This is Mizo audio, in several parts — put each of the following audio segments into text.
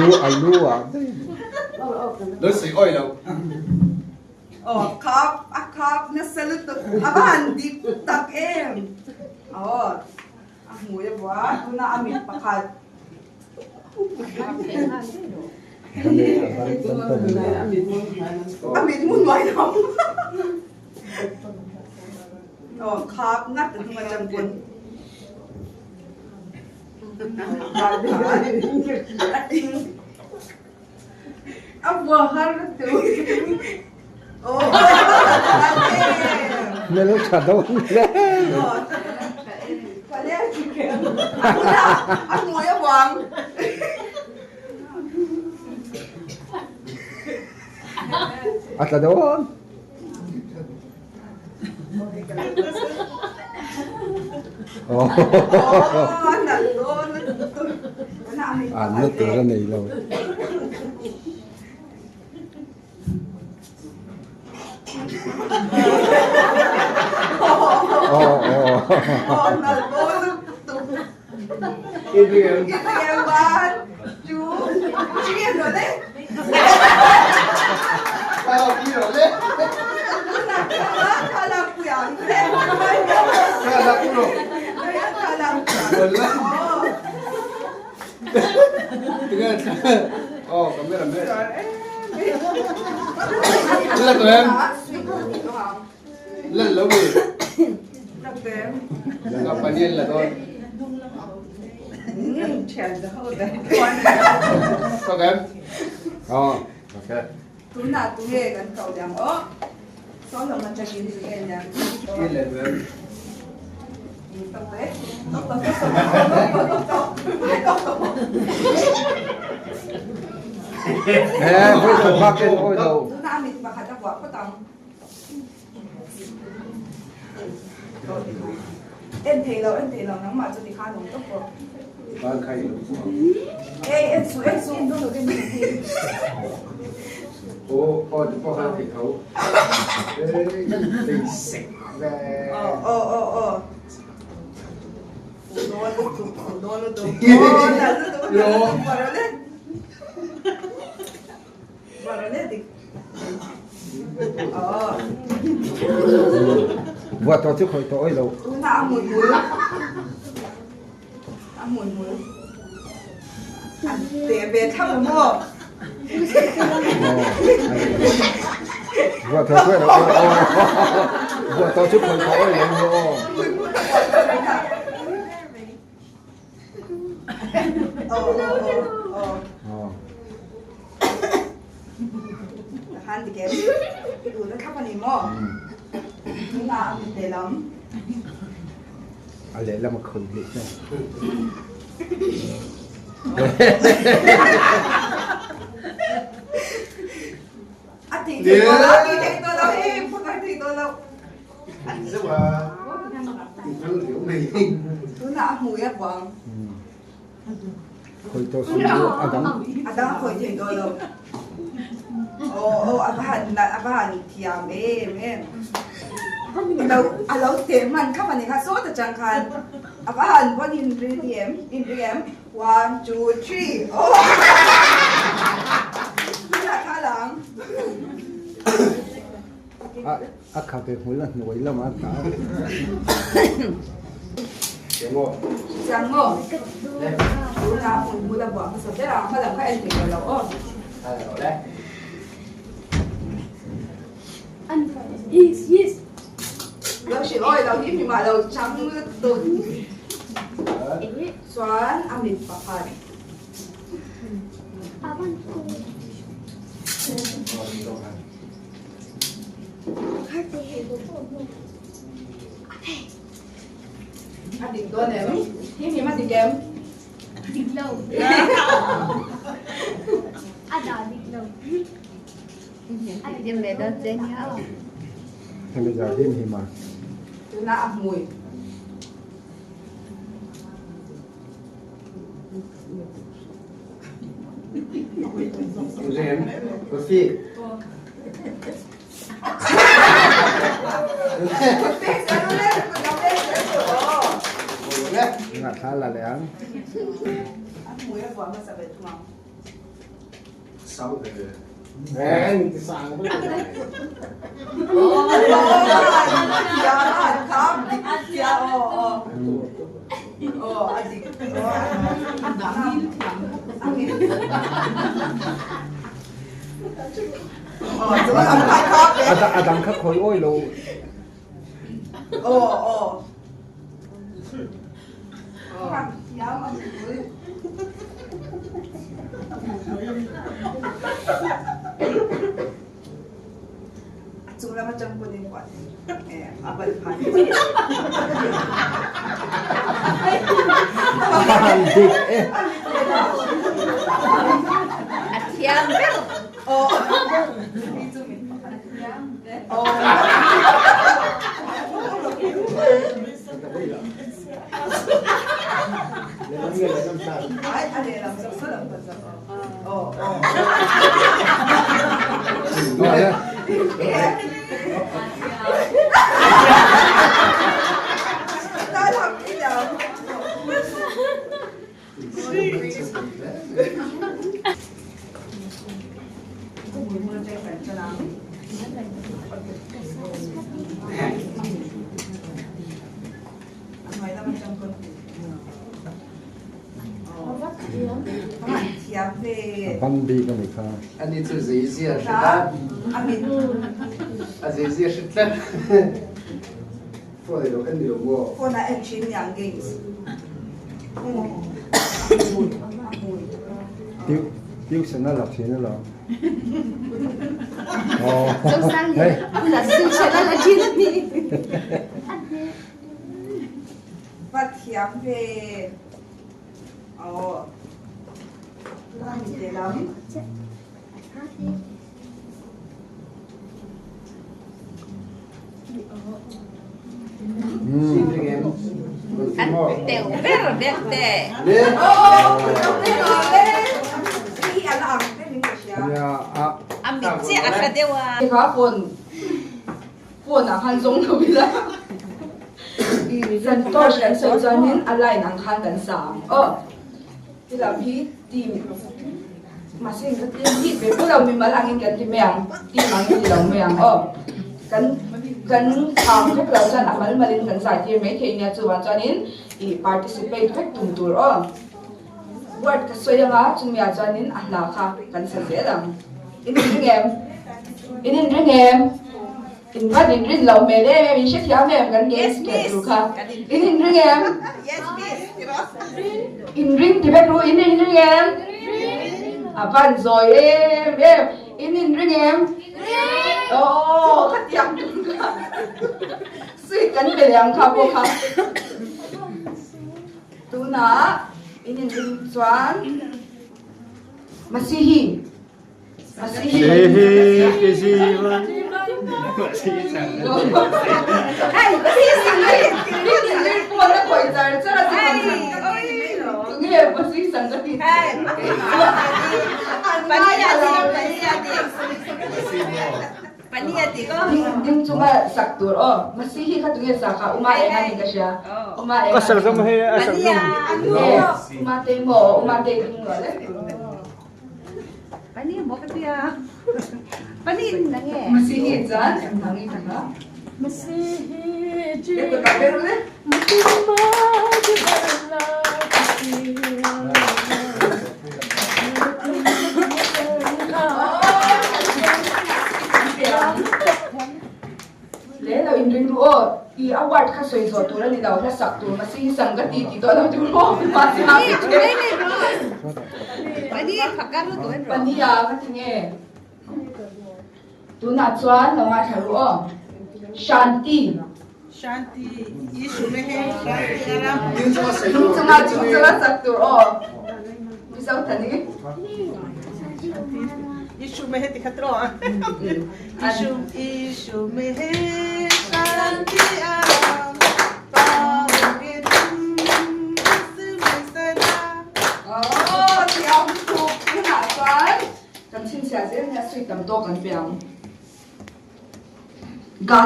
Alu alu ah Lo sawi awi lo. Aw khap a khap nasa lutuk a va han dik tak em. Aw a hmui a bua tuna a mit pakhat. A mit hmun mai lo. Aw khap ngat a hnung atang pawn. A bua har tu. Hmel tha dawn hle. A hmui a buang. A tla dawn. An na tur a nei lo. Tunah tunge kan ko liang aw. Saw lam atangin tunge niang. He voi khat bak en awi lo. Tunah mit pakhat a vuah phawt ang. En thei lo, en thei lo, nangmah chu tikhan awm tawp rawh. Ei, en suh, en suh. Aw, aw, aw, aw. Dawn lutuk, dawn lutuk. Aw, nalh lutuk, nalh lutuk. Barole. Barole dik. Aw. Buat tawh chu khawih tawh awih lo. Tunah a hmuihmul. A hmuihmul. A teh ve thlap a maw? Buat tawh chu awih lo. Buat tawh chu khawih tawh awih lo maw? Aw aw aw aw. Han ti kem. Tuna thlap a ni maw? Tunah a mit lehlam. A lehlam a khawih leh hian. A tih theih tawh lo, a tih theih tawh lo, hei pakhat theih tawh lo. Tunah a hmui a buang. Khawih tawh suh u, a dang. A dang a khawih thei tawh lo. Aw aw a va han a va han thiam em em. Alo a lo teh hman khap a ni kha sawt atang khan a va han pawn in ri ti em in ri em one two three aw tunah kha lang. A khabe hmul a hnuai lamah a tla a. Chiang maw? Tunah hmun hmul a buah hmasa ber a, hma lam kha en thei tawh lo aw. Lo hrilh awi lo hi mimah lo chang lutuk. Chuan a mit pakhat. A dik dawn em? Hi mi a dik em? Dik lo. A dah dik lo. A dik ve dawn che nia aw. Hemi zar him him a. Tuna a hmui. Ngah thla la leh ang. Sang ve. Eng ti sang ve. A dang kha khawi awi lo. A dik e. A thiam ber. A ban bik a nih kha. Ani cu zeizia a si tlat. A zeizia a si tlat. Phone lo en ni lo maw? Phone ah en thin niang games. Tuition a la thin alawm. Va thiam ve. Aw. Te lam. An teu ber bek te. A mit chiah a tha deuh a. Kha phone phone ah khan zawng lo ila Santosh kan sawi chuanin a line ang khan kan sa ang aw. Tilam hi team mahse ka team hi ve pawh lo mimal angin kan ti mai ang team angin ti lo mai ang aw kan kan kham vek lo chuan a mal malin kan zai tir mai thei nia chuvang chuanin ih participate vek tum tur aw word ka sawi anga chumi ah chuanin a hla kha kan sa zel ang in inring em in inring em In va din rin lo hmel em em, in hrethiam em kan games keh tur kha. In in ring em? In ring ti vek ru, in in ring em? A van zawi em em, in in ring em? Aww ka tiang tur kha. Sweet kan pe leh ang kha pawh kha. Tunah in in ring chuan Masihi. Ding chunga sak tur aw Masihi kha tunge sa kha Uma eng a ni ka hria Uma eng Ka sak zam hei a sak zam Uma te maw Uma te ding lo le Pani maw ka tia. Pani na nge. Masihi chuan eng hmang i kha. Masihi Le ka ber le. Le lo in ring ru aw i a word kha sawi zawh tur a ni lo hla sak tur masi hi sang ka ti ti tawh lo tur aw masi ha ti che pani a ka ti nge tunah chuan lo ngaithla ru aw shanti Shanti Yishu mehe Shanti aram chunga chunga sak tur aw mizo thani Yishu mehe ti khatro Yishu Yishu mehe Shanti aram Paoge tum isme sada Aw thiam tuk tunah chuan kan chhinchhiah zel nia sweet tam tawk kan pe ang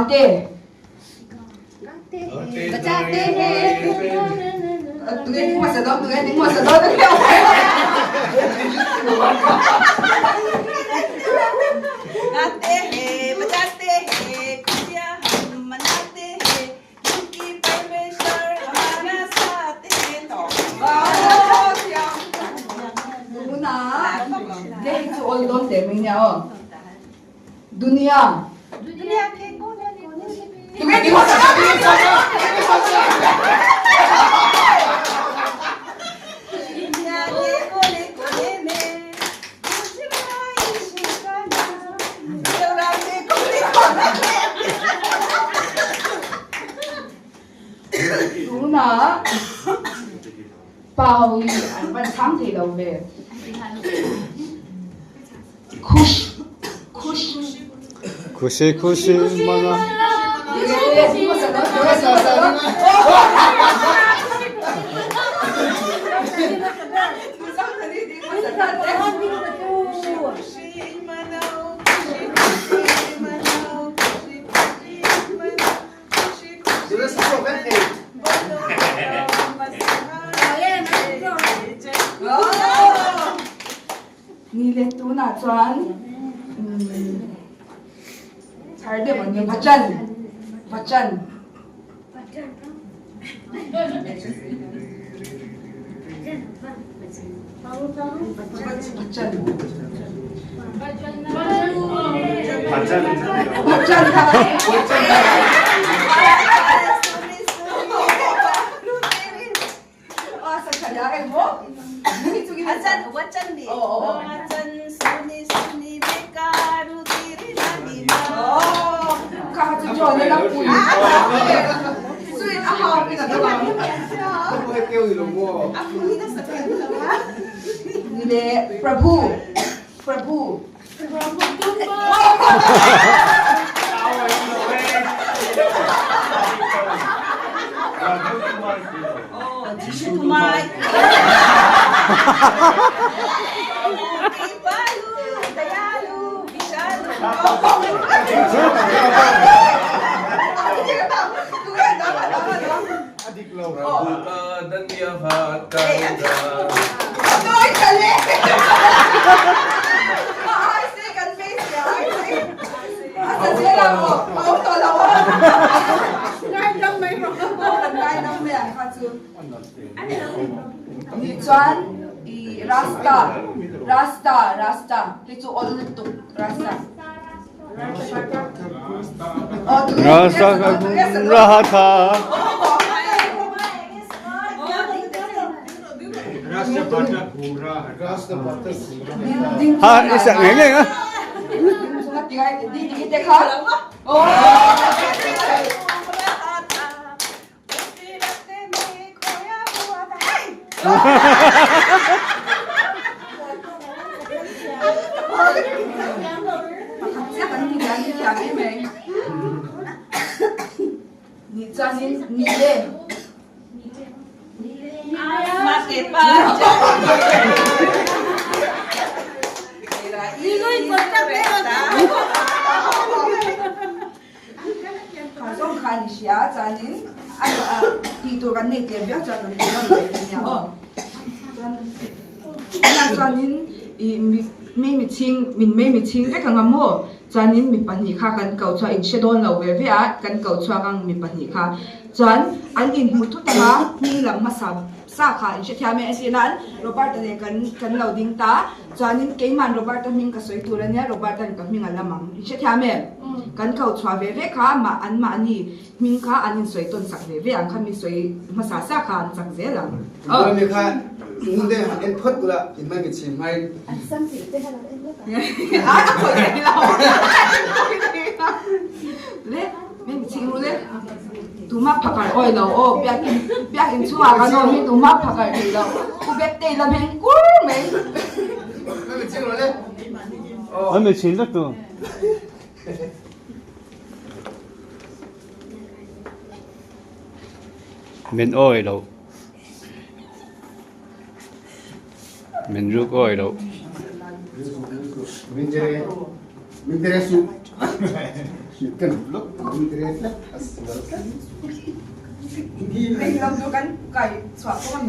Gate Tunge hmasa dawn tunge ding hmasa dawn. गाते हैं बजाते हैं खुशियां हम मनाते हैं क्योंकि परमेश्वर हमारा साथ है तो Dunia. दुनिया के कोने कोने में दुनिया के कोने कोने में गूंज रहा यीशु का नाम दुनिया के कोने कोने में Tuna Pau hi an van chhang thei lo ve. Khush Khush Khushi khushi mana. खुशी मनाओ खुशी खुशी मनाओ खुशी खुशी मनाओ खुशी खुशी बोलो मसीहा जय Ni leh tunah chuan chhar deuh an ni Vachan Vachan Vachan Vachan kha Prabhu Prabhu Chuan i rasta rasta rasta hi chu awl lutuk rasta Rasta raha Ha i sak ngei ngei a. Kha zawng khan i hria chuanin a tih tur kan nei tlem viau chuan kan ti nawn leh thei nia aw. Chuan tunah chuanin i mei mitchhing min mei mitchhing vek ang a maw chuanin mi pahnih kha kan ko chhuak inhre dawn lo ve ve a kan ko chhuak ang mi pahnih kha chuan an inhmu thut ang a hming lam hmasa sa kha inhrethiam e a si nan Robert-a nen kan kan lo ding ta Chuanin keiman Robert-a hming ka sawi tur ania, Robert-a'n ka hming a lam ang. I hrethiam em? Kan kho chhuah ve ve kha mah an mahni hming kha an insawi tawn sak ve ve ang kha mi sawi hmasa sa kha an chak zel ang. Tunah mi kha ngun te han en phawt ula in mai mi chhim hmain. An sam tih te kha lo en lawk a. A a khawih thei lo. A le mai mi chhing ru le. Tuma phakar awi lo aw biakin biakin chungah kan awm hi tuma phakar thei lo u bet tei lam hian kur mai. An mi chin vek tu. Min awi lo. Min ruk awi lo. Min tere min tere su. Kan lok min tere tlat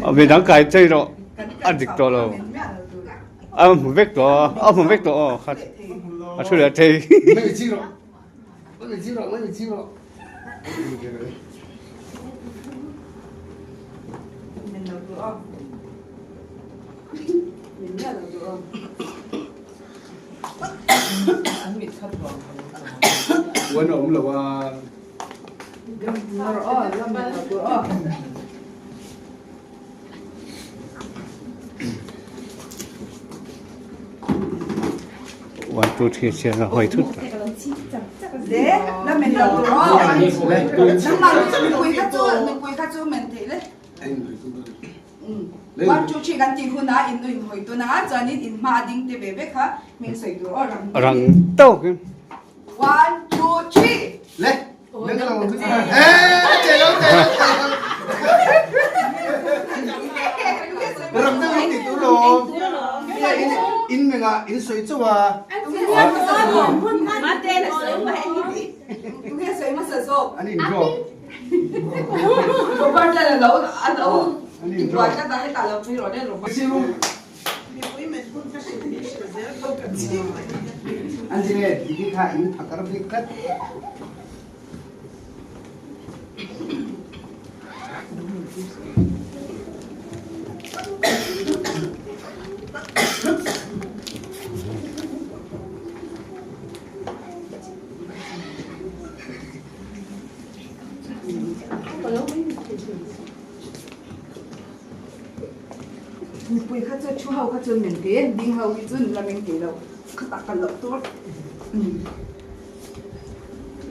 A midang kai chei rawh a dik tawh lo. A hmu vek tawh a, a hmu vek tawh aw kha a thu leh thei. Mai chi rawh. Mai chi rawh, mai chi rawh. Min lo duh aw. Min miah lo duh aw. An mit khat vang. Uan a awm lo a. Mar aw, la min lo duh aw. One two three chian a hawi thut ta. Le, la men lo tur aw. Nangmah mipui kha chu mipui kha chu men thei le. One two three kan tih hunah in nu in hawi tun a chuanin in hma a ding te ve ve kha hming sawi tur aw rang. Rang tawk in. One two three. Le. Ram deuh in tih tur lawm. In mengah in sawi chauh a. An in draw. An in draw. An ti le ti kha in phakar bik tlat. Mipui kha chu thu ho kha chuan men te ding ho hi chu la meng thei lo khatah kal loh tur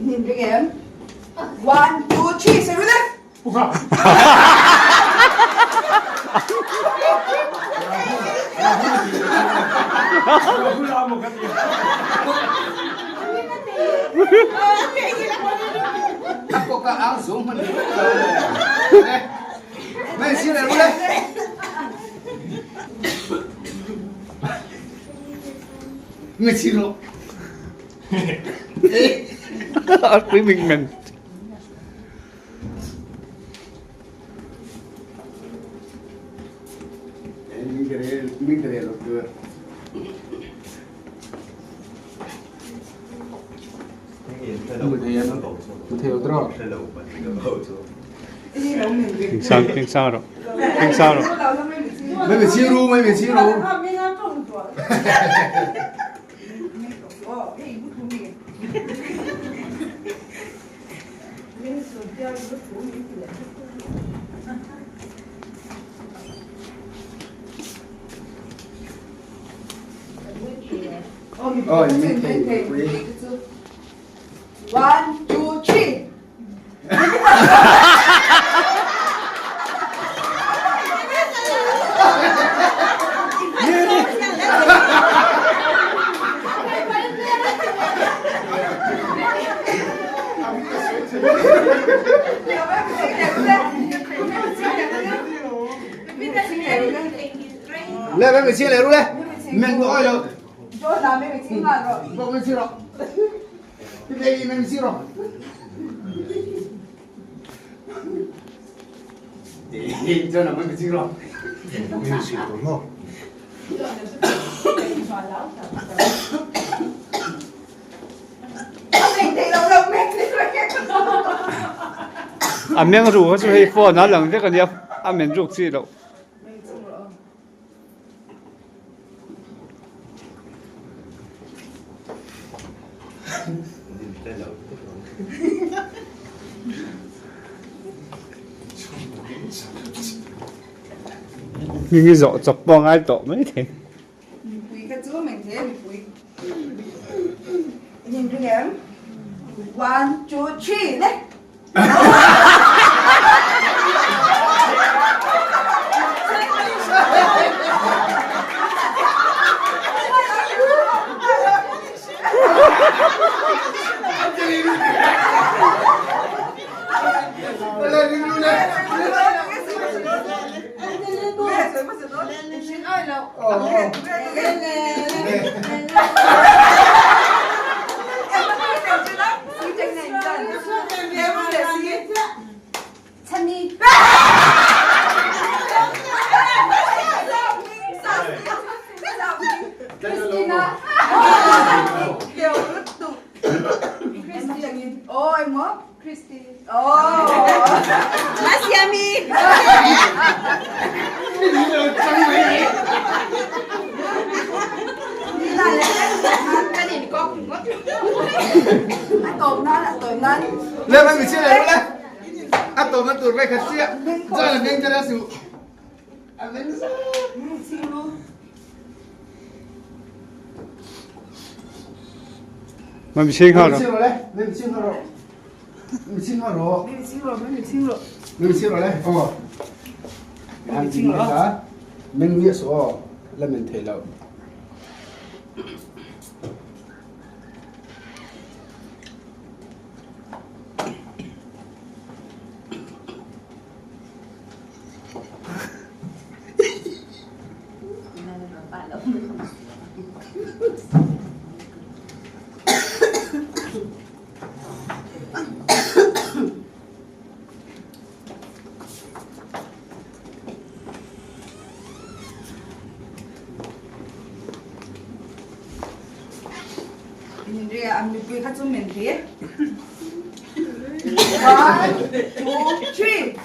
in ring em one two three sawi ru le. A kawk ah ang zo hman lo le. Mai si le le. Mai si lo. A pui mình mình. Mình cái lo tur. King sang king sang rawh. King sang rawh. Mai mi chi ru, mai mi chi ru. One, two, three. Le mấy người chia lẹ luôn le. Mình gọi rồi. Gọi mình chia rồi. Cái đây mình chia rồi. Cho nó mình chia rồi. Mình chia rồi. A meng ru kha chu hei phone a lang vek a nia a men ruk chi loh. Hming i zawh chawp pawh a ngai tawh mai thei. Mipui kha chu meng hle mipui. In ring em? One, two, three, le! Christy. Masiami. A tawp nan, a tawp nan. Le mai mi chiah le le. A tawp na tur vai khat chiah. Chuan a meng tala suh. A meng sa. Mai mi ching hau ro. Mai mi ching hau ro. Mi ching hau ro. Mi ching ro, mi ching ro. Mi ching ro le. Oh. Mi ching ro. Meng mi so la men thei lo. Ria an mipui kha chu men hle. One, two, three.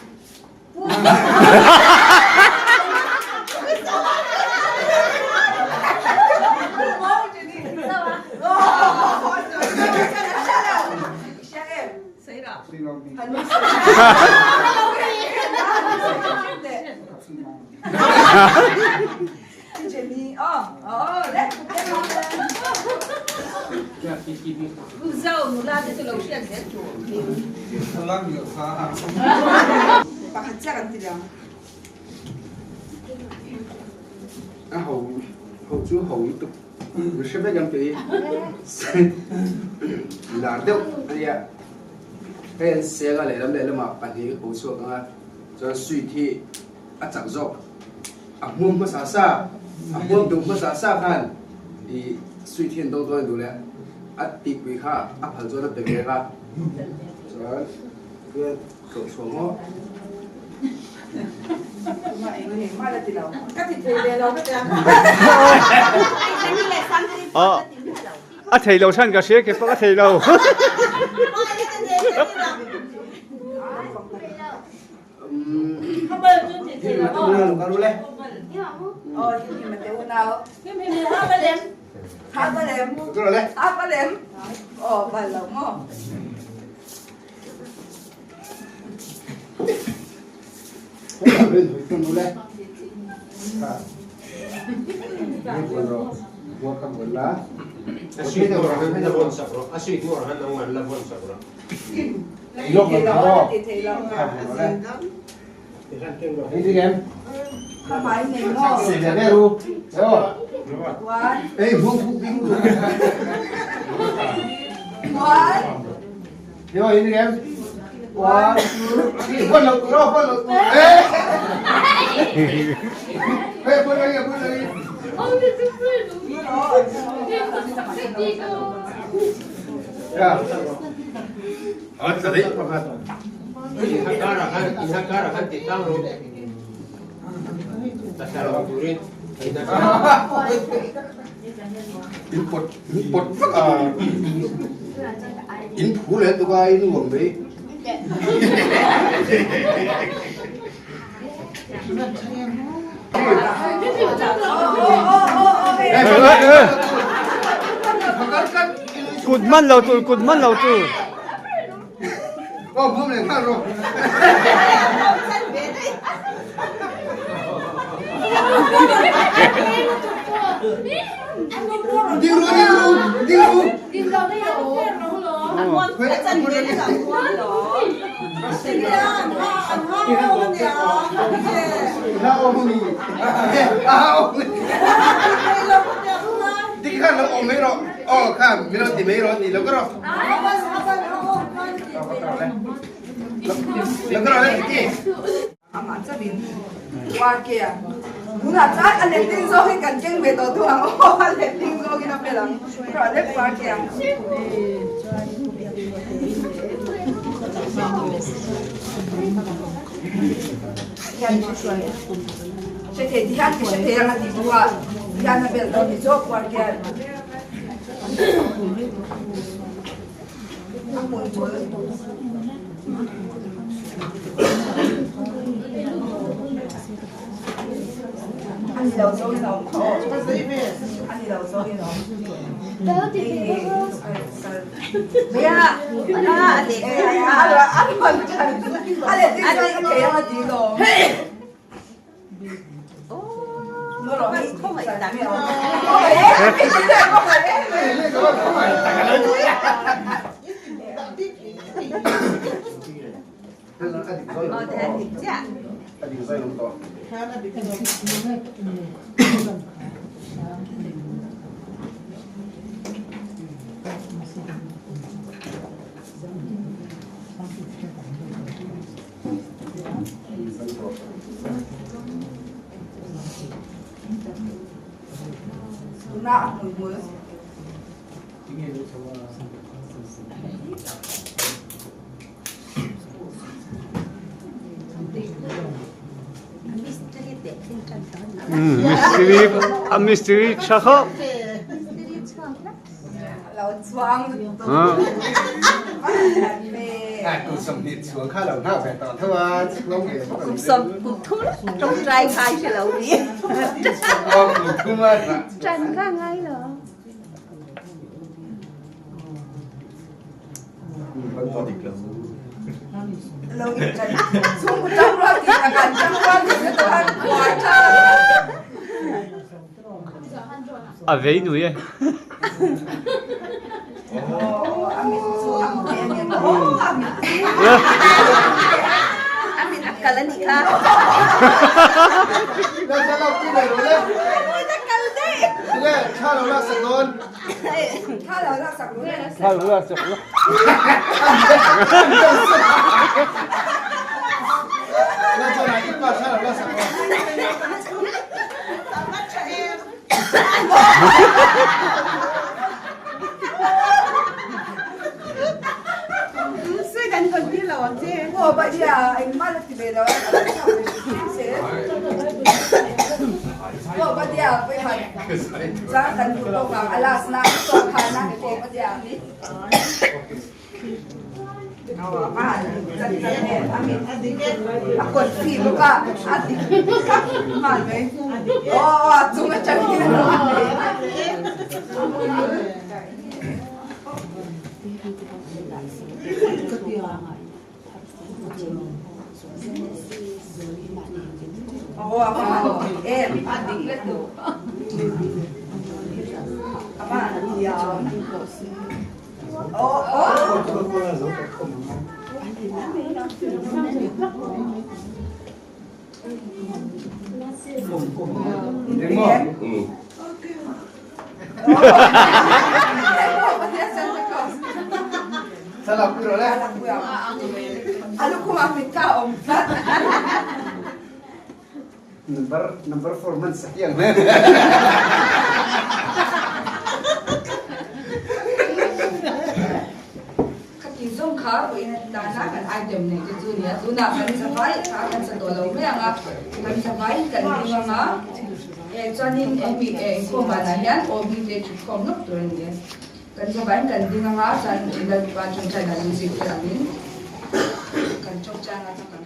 Pakhat chiah kan ti liang. A ho ho chu ho lutuk hre vek ang tih lar deuh ania hei an seng a lehlam lehlamah pahnih ho chhuak anga chuan sweet hi a chak zawk a hmuam hmasa sa a hmuam duh hmasa sa khan ih sweet hi an do dawn duh leh a tihpui kha a phal chuan a pe ve a chuan tlawh chhuah maw. A thei lo chhan ka hria ke pawh a thei lo. In pawt in pawt vak a in phu leh tuk a in nuam mai. Kut man lo tur kut man lo tur. Amah chauhin Warke a tunah chuan a letling zawkin kan keng ve tawh thung ang aw a letling zawkin a fel ang erawh a lek Warke a. Hre thei ti hian ti hre thei ang a ti bawk a hian a bel dawn ni chu Warke a. A hmun bul. A ni lo zawngin a awm kha aw. A ni lo zawngin a awm. A leh tin chuan ka thei ang a ti lawm. Tuna a hmuihmul. Mystery a mystery tha khawp. Lo chuang. Kum 20 chuang kha lo nghak ve tawh tho a kum sawm kum thum tawngtai khai hre lo ni. Kum thum a Tran kha ngai lo. Lo in tran chhungkaw tangrual tih a kan tangrual tih na tawh a buai tha. A vei nui e. A mit a kal a nih kha. Number number 4 man sakiang. Khati zawng kha vawiin a tana kan item nei te chu nia tunah kan zavai kha kan sa tawh lo mai ang a kan zavai kan ding ang a eh chuanin hemi eh inkhawm vanah hian OB te thutkhawm lawk tur a ni e kan zavaiin kan ding ang a chuan Lalpa tawngtaina min zirtir angin kan tawngtaina chu kan.